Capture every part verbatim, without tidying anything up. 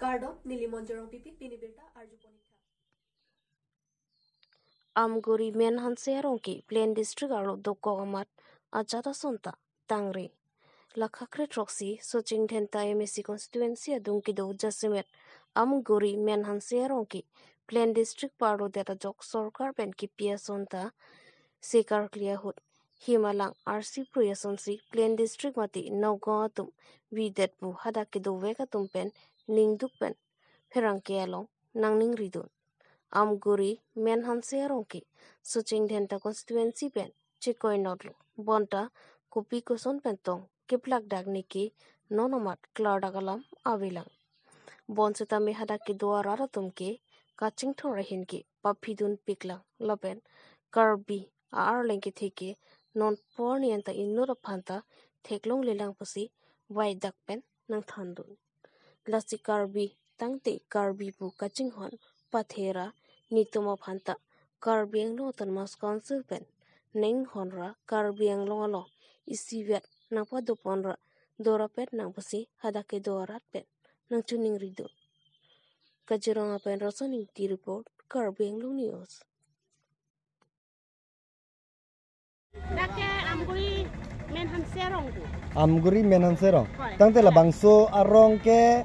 Kardom, neli Monjorong Pipi, pini birta arju ponit tha. Amguri Menhanse arong ke Plain District arlo dokok amat ajat ason ta tangri. Lakha kre throksi Soching Dhenta M A C constituency adung kedo jasemet Amguri Menhanse arong ke Plain District parlo det ajok sorkar pen kipi ason ta sekar klia ahut him alang arsi prui asonsi Plain District mate Nagaon atum videt pu hadak kedovek atum pen ningduk pen pherangke along nangningridun. Amguri Menhanse arong ke Soching Dhenta constituency pen chekoinotlo. Bonta kopi koson pen tong keplak dak neke non amat klardak alam avelang. Bonsitame hadak kedo arat atum ke kachingthur ahin ke paphidun piklang lapen Karbi a-arleng kethe ke non porni anta inut aphan ta theklonglelang pusi vaidak pen nangthandun. Lasi Karbi tangte Karbi pu kachinghon pathera netum aphan ta Karbi Anglong Autonomous Council pen ninghon ra Karbi Anglong along isivet nangpadopon ra dorapet nang pusi hadak kedo arat pen nangchiningridun. Kaziranga pen Roson Ingti report, Karbi Anglong News. Dak ke Amguri Menhanse arong pu. Amguri Menhanse arong. Hoi. Tangte labangso arong ke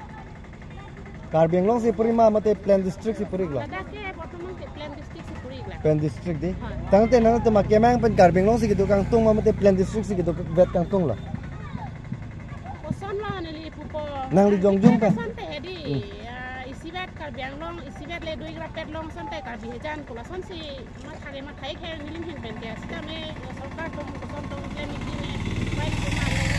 Karbi Anglong si puri ma mate Plain District si puri iklo? Ladak ke bortoman ke Plain District si puri iklo. Plain District dei. Hoi. Tangte nangtum akemang pen Karbi Anglong si kedo kangtung ma mate Plain District si kedovet kangtunglo? Kosonlo neli pupo. Nangli jongjong pen? Kosonte hedi. Hmm. Ya, isivet Karbi Anglong, isivet le do-ik rapet long asonte Karbi hejan pu lasonsi mathare mathai ke nelihin pen ke sitame sorkar atum koson tong klemikji ne, bai atum ma lena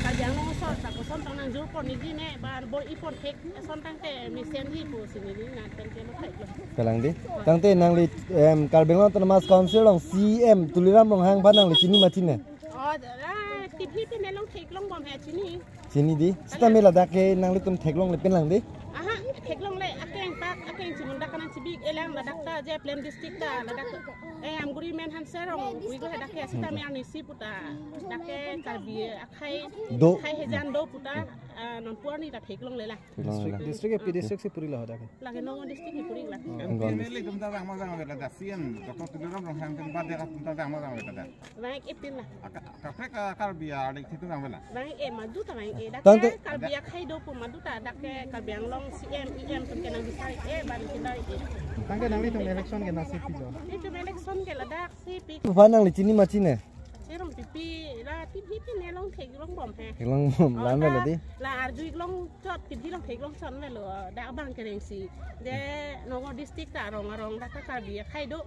Karbi Anglong asor ta koson tong nangjor ponniji ne, ba bor-ipon thek ason tangte mesenji pusi neli nat pen ke mathailo. Kalang dei. Tangte nangli, em, Karbi Anglong Autonomous Council along C E M Tuliram Ronghang aphan nangli chini ma chini? Oh, ah, T V pen along theklongbom he chini. Chini dei. Sitame ladak ke nanglitum theklongle pinlang dei? Aha, theklongle, akeng pak, akeng chimun dak kanan chibi-ik-e lang, ladak ta je Plain District ta, ladak, eh, Amguri Menhanse arong pu iklo ladak ke, sitame arnisi pu ta, dak ke Karbi akhai, do, akhai hejan do pu ta, ah, nonpu arni ta theklongle la. Theklongle la. District, district ke pi district si purilo ladak ke? Lake Nagaon District si puri la. Nagaon District. M P M L A atum ta vang ma vang ladak, C E M Doctor Tuliram Ronghang atum ba dia atum ta vang ma vang ladak. Vang-ik-e pin la. Aka-, kaprek, ah, Karbi arleng thitu nang bela. Vang-ik-e, madu ta vang-ik-e. Dak tangte ke Karbi akhai do pu madu ta, dak ke Karbi Anglong C E M, E M atum ke nangbisar-ik-e, ba nangkila-ik-e. Tangte nanglitum election ke nasi pilo? Nelitum election ke ladak si pi. Aphan nangli chini ma chini? Serong Pipi, la T V pen along theklongbom he. Theklongbom, oh, la melo dei. La arju-ik long chot, T V along theklong chot melo, dak abang kereng si. Je Nagaon District ta arong arong dak ta Karbi akhai do.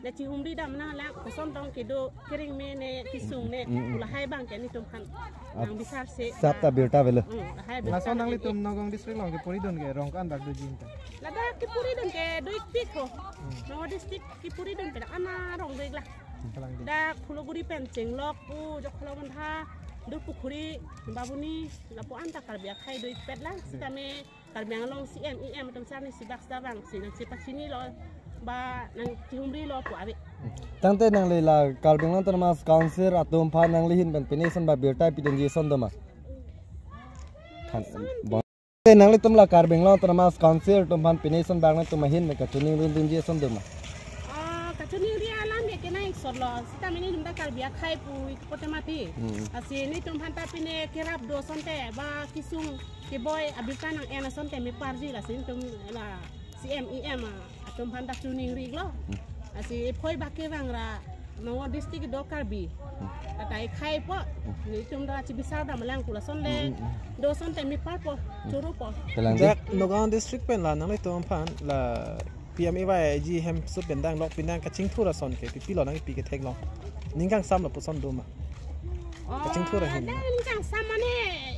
Dak chihumri dam nang lang, koson tong kedo, kereng me ne, kesung ne, mm, mm, lahai abang ke netum aphan nangbisar se. Sap ta birta avelo. Hmm, lahai birta. Laso nanglitum Nagaon District along kepuridun ke rong ko-an bak doji ta? Ladak kepuridun ke do-ikpik ho. Hmm. Nagaon District kepuridun ke dak ana rong do-ik la. Kalang dei. Dak Phuloguri pen chenglok pu, Jokholong Bantha, Durpukhuri, Babuni, lapu-an ta Karbi akhai do-ikpet la, sitame Karbi Anglong C E M, E M atum sar ni sibak sar vang si nangchepachinilo, ba nangchihumrilo pu ave. Tangte nangli la Karbi Anglong Autonomous Council atum aphan nanglihin pen pine ason ba birta pidunji ason doma? Than-, bon. Te nanglitum la Karbi Anglong Autonomous Council atum aphan pine ason ba nangtum ahin pen kachiningri dunji ason doma? Ah, kachiningri alam ke kenang-ik sotlo. Sitame netum ta Karbi akhai pu ik pote mati. Hmm. Lasi netum aphan ta pine kerap do asonte ba kesung keboi abirta nang-en asonte meparji, lasi netum la C E M, E M, ah, atum aphan ta chiningri-iklo. Hmm. Lasi ephoi bak kevang ra Nagaon District do Karbi. Hmm. Kata ekhai po. Hmm. Netum ta chibisar dam lang pu lason le. Hmm, hmm, hmm. Do asonte meparpo, hmm, choropo. Kalang dei. Dak Nagaon District pen la nanglitum aphan la P M A Y G hemso pen dang lok pen dang kachingthur ason ke pipilo nangpi ketheklong? Ning kangsamlo puson doma? Oh, kachingthur ahin. Dak ning kangsam mane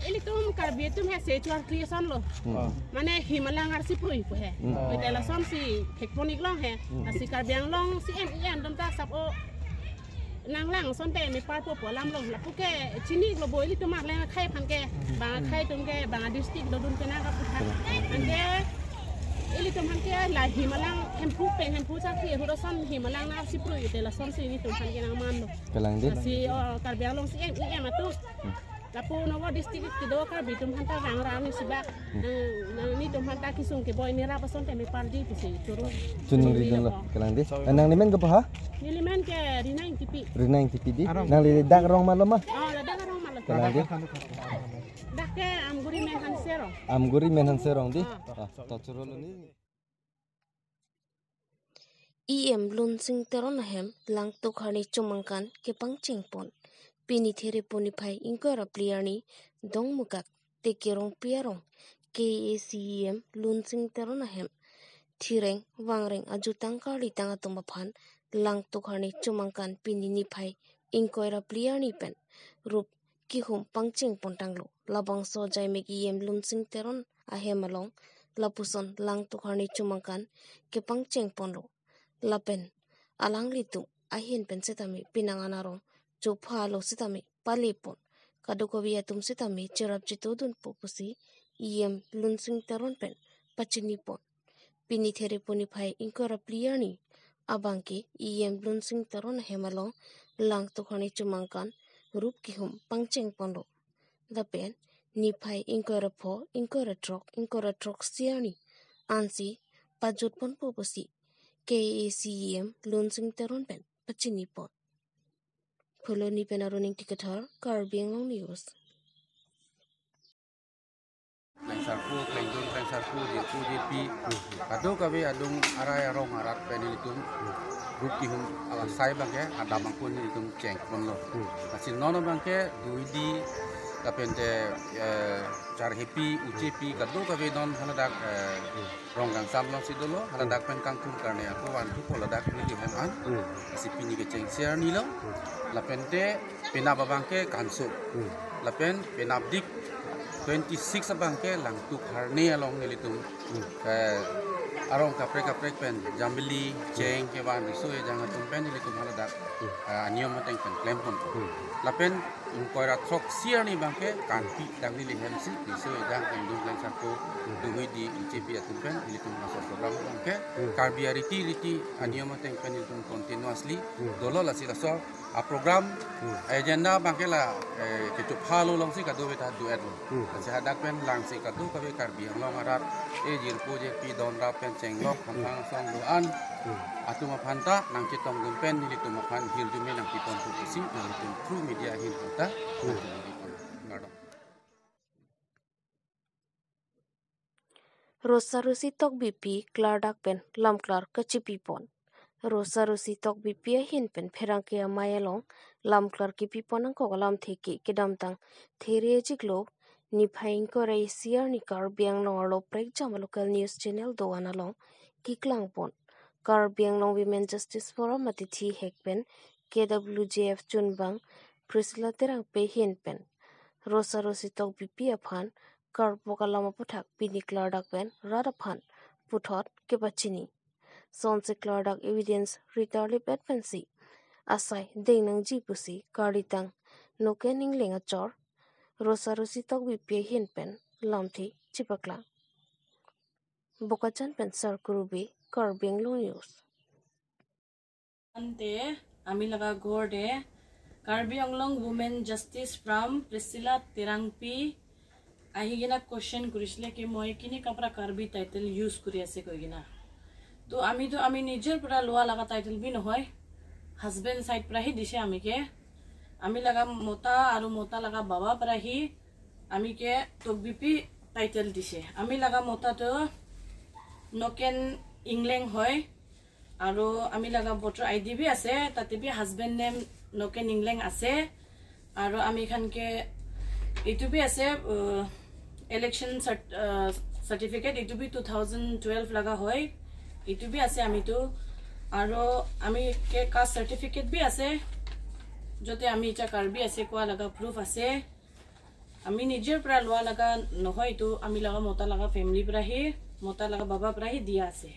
ilitum Karbi atum he se chuar kli asonlo. Hmm. Oh. Mane him alang arsi prui pu he. Hmm. Pu te lasonsi thekpon-ik long he. Hmm. Lasi Karbi Anglong C E M, E M atum ta sap o nanglang asonte meparpo pu alam long. Lapu ke chini-iklo bo ilitum arleng akhai aphan ke. Bang akhai atum ke, bang adistrict dodun ke nang kapu aphan. Anke ilitum aphan ke la him alang Hemphu pen, Hemphu chakri ahut ason him alang nang arsi prui te lasonsi netum aphan ke nangmanlo. Kalang dei. Lasi, oh, Karbi Anglong C E M, E M atum. Hmm. Lapu Nagaon district kedo Karbi atum aphanta rang rang ni sibak. Hmm. Nang, nang netum aphanta kesung keboi nerap ason tame parji pusi choro. Chuningri dunlo, kalang dei. Nangli men kopi ha? Neli men ke Rina Ingtipi. Rina Ingtipi dei. Arong. Nangli dak arong ma lo ma? Oh, ladak arong ma lo. Kalang dei. Dak ke Amguri Menhan Serong. Amguri Menhan Serong dei. Ah. Ah, to choro lo ni. E M Lunsing Teron ahem Langtuk Harni chomangkan kepangcheng pon. Pini Therepo niphai ingkoi ra phli arni Dongmukak Tekerongpi arong K A A C E M Lunsing Teron ahem thireng vangreng ajutang karlitang atum aphan Langtuk Harni chomangkan pini niphai ingkoi ra phli arni pen rup kehum pangcheng pon tanglo. Labangso ajaimek E M Lunsing Teron ahem along lapuson Langtuk Harni chomangkan kepangcheng ponlo. Lapen alanglitum ahin pen setame penang an arong chopha lo setame pale pon. Kadokave atum setame cherap cheto dunpo pusi E M Lunsing Teron pen pachini pon. Pini Therepo niphai ingkoi ra phli arni abangke E M Lunsing Teron ahem along Langtuk Harni chomangkan rup kehum pangcheng ponlo. Lapen niphai ingkoi ra pho, ingkoi ra throk, ingkoi ra throksi arni ansi pajut ponpo pusi K A A C E M Lunsing Teron pen pachini pon. Phuloni pen Arun Ingti Kathar, Karbi Anglong News. Klengsarpo, klengdun, klengsarpo, jirpo, jirpi. Kadokave adung arai arong arat pen ilitum rup kehum alasai abangke adam angkun ilitum cheng ponlo. Hmm. Lasi non abangke Duidi lapen te, eh, Charhepi, Uchepi, kadokave non haladak, eh, Rongkangsam alongsi dolo, haladak pen kangthum karne ako van thupo ladak neli hem an. Hmm. Lasi pini kechengsi arni lo. Hmm. Lapen te penap abangke Kanso. Hmm. Lapen penapdik twenty-six abangke Langtuk Harni along nelitum. Hmm. Eh, arong kaprek kaprek pen Jambili, Cheng, kevan riso ejang atum pen nelitum haladak, hmm, eh, aniyom ateng pen klem pon. Hmm. Lapen ingkoi ra throksi arni abangke Kanpi dak neli hemsi riso ejang pen dun klengsarpo, hmm, Duidi, Uchepi atum pen nelitum laso program abangke, hmm, Karbi ariti riti aniyom ateng pen nelitum continuously, hmm, dolo. Lasi laso aprogram, hmm, agenda abangke la, eh, kechopha lo alongsi kadokave ta do-et lo. Hmm. Lasi hadak pen langsi kadokave Karbi Anglong arat, eh, jirpo jirpi don rap pen chenglok, hmm, hamphang asong do-an, hmm, atum aphanta nangchetong dun pen nelitum aphan hirjume nangpi ponpo pusi nelitum through media ahin aphanta, hmm, nangpi ponpo. Kardom. Rosarosi Tokbipi klardak pen lamklar kachipi pon. Rosarosi Tokbipi ahin pen pherangke amei along lamklar kipi pon angkok alamthe ke kedamtang There ajiklo niphai ingkoi ra isi arni Karbi Anglong arlo prekjam a local news channel do-an along keklang pon. Karbi Anglong Women Justice Forum atithi hek pen K W J F chunbang Priscilla Terangpi ahin pen Rosarosi Tokbipi aphan karpok alam aputhak pini klardak pen rat aphan puthot kepachini. Sonsi klardak evidence ritarlip-et pensi asai deng nangji pusi karlitang Noken Engleng achor Rosarosi Tokbipi ahin pen lamthe chepaklang. Bokajan pen Sarkuru Bey, Karbi Anglong News. Ante, ami laga ghor te Karbi Anglong Women Justice Forum Priscilla Terangpi ahi kena question kurisile ki moi kini kapra Karbi title use kuri ase koi kena. To ami to ami nijor pora loa laga title bi nohoi. Husband side pora hi dise ami ke. Ami laga mota aru mota laga baba pora hi ami ke Tokbipi title dise. Ami laga mota to Noken Engleng hoi. Aru ami laga voter I D bi ase, tate bi husband name Noken Engleng ase. Aru ami khan ke itu bi ase, uh, election cert-, uh, certificate itu bi two thousand twelve laga hoi. Itu bi ase ami tu. Aru ami ke caste certificate bi ase. Jote ami icha Karbi ase koa laga proof ase. Ami nijor pora loa laga nohoi, itu ami laga mota laga family pora hi, mota laga baba pora hi dia ase.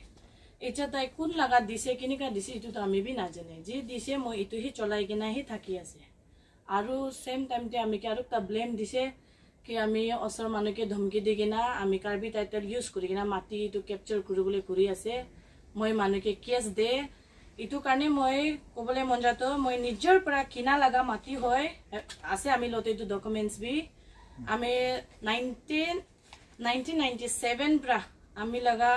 Icha tai kun laga dise, kini ka dise itu to ami bi najane. Ji dise moi itu hi cholai kena hi thaki ase. Aru same time te ami ke aru ekta blame dise ki ami osor manu ke dhomki di kena ami Karbi title use kuri kena mati itu capture kuri bole kuri ase. Moi manu ke case de, Itu karne moi kobole monjato, moi nijor pra kina laga mati hoi, eh, ase ami lote itu documents bi, ami nineteen, nineteen ninety seven pra ami laga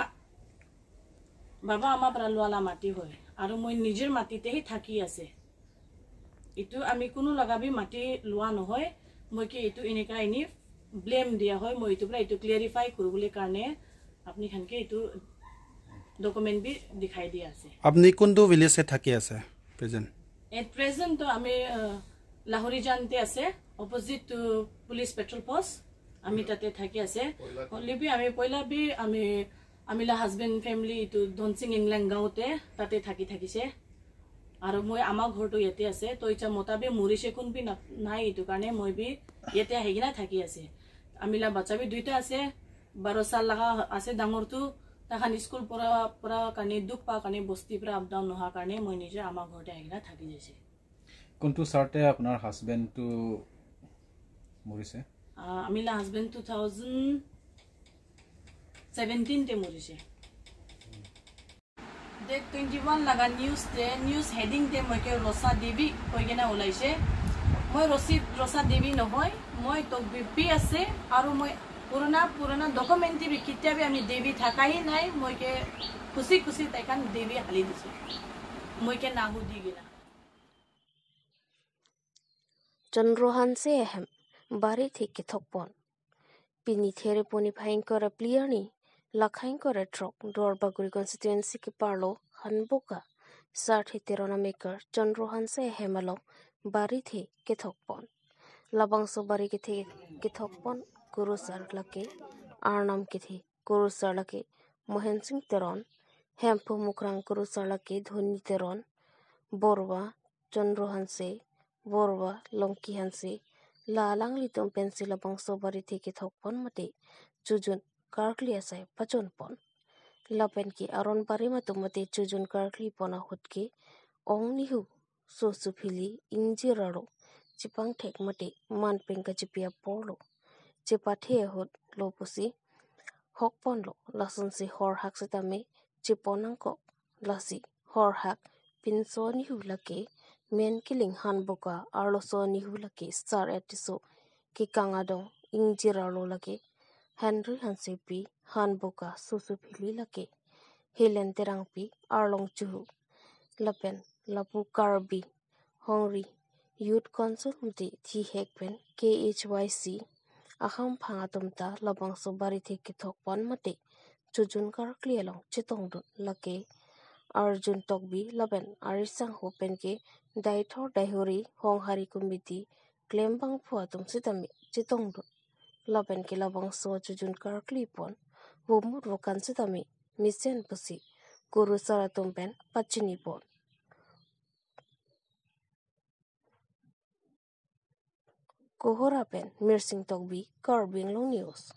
baba ama pra luala mati hoi, aru moi nijor mati tehi thaki ase. Itu ami kunu laga bi mati lua nohoi, moi ke itu eneka ini blame dia hoi, moi itu pra itu clarify kurubole karne apni khan ke itu document bi dikhai dia ase. আপনি কোনটো ভিলেজে থাকি আছে present? At present to ami uh, Lahorijan te ase, opposite to police patrol post, ami tate thaki ase. Only bi ami poila bi ami amila husband family itu Donsing Ingleng gaon te tate thaki thakise. Aru moi ama ghor to yate ase, to icha mota bi murise kun bi na, nai itu karne moi bi yate ahigina thaki ase. Amila bacha bi duita ase, baro sal laga ase dangor tu, takhan school pora pora karne duk pa karne bosti pra up down noha karne moi nijor ama ghor te ahigina thaki jaise. কোনটো চাৰ্টে আপোনাৰ হাজবেণ্ডটো মৰিছে? Uh, amila husband two thousand seventeen te murise. Date twenty one laga news te, news heading te moi ke Rosa Devi koi kena ulaise. Moi Rosi, Rosa Devi nohoi, moi to B P ase, aru moi purana purana document bi kitia bi ami Devi thakai nai, moi ke khusi khusi taikan Devi hali dise. Moi ke nahu di gina. Chandra Hanse ahem bari thik kethok pon. Pini Thereponi phai ingkoi ra phli arni, lakhai ingkoi ra throk, Duarbagori constituency keparlo Hanboka Sarthe Teron amekar Chandra Hanse ahem along bari thik kethok pon. Labangso bari kethe kethok pon kurusar lake Arnam kethe kurusar lake Mohen Singh Teron, Hemphu Mukrang kurusar lake Dhoni Teron, Borwa, Chandra Hanse, Borwa, Longki Hanse, la alanglitum pensi labangso bari thik kethok pon mate chojun karkli asai pachon pon. Lapen ke aron barim atum mate chojun karkli pon ahut ke ong nihu, soso phili, ingjir aro, chepangthek mate manpeng kachepi aporlo chepathe ahut lo pusi hok ponlo, lasonsi horhak sitame chepon nangkok. Lasi horhak pinso nihu lake Men Kiling Hanboka, arloso nihu lake Sar Etiso, kekang adong ingjir arlo lake Henry Hansepi, Hanboka, soso phili lake Helen Terangpi, arlong chuhu. Lapen lapu Karbi Hongri Youth Council mate thihek pen K H Y C ahamphang atum ta labangso bari thik kethok pon mate chojun karkli along chetongdun lake Arjun Tokbi lapen arisangho pen ke Daithor Daihori Honghari Committee klembangphu atum sitame chetongdun. Lapen ke labangso chojun karkli pon vomut vokan sitame mesen pusi kurusar atum pen pachini pon. Kohora pen Mirsing Tokbi, Karbi Anglong News.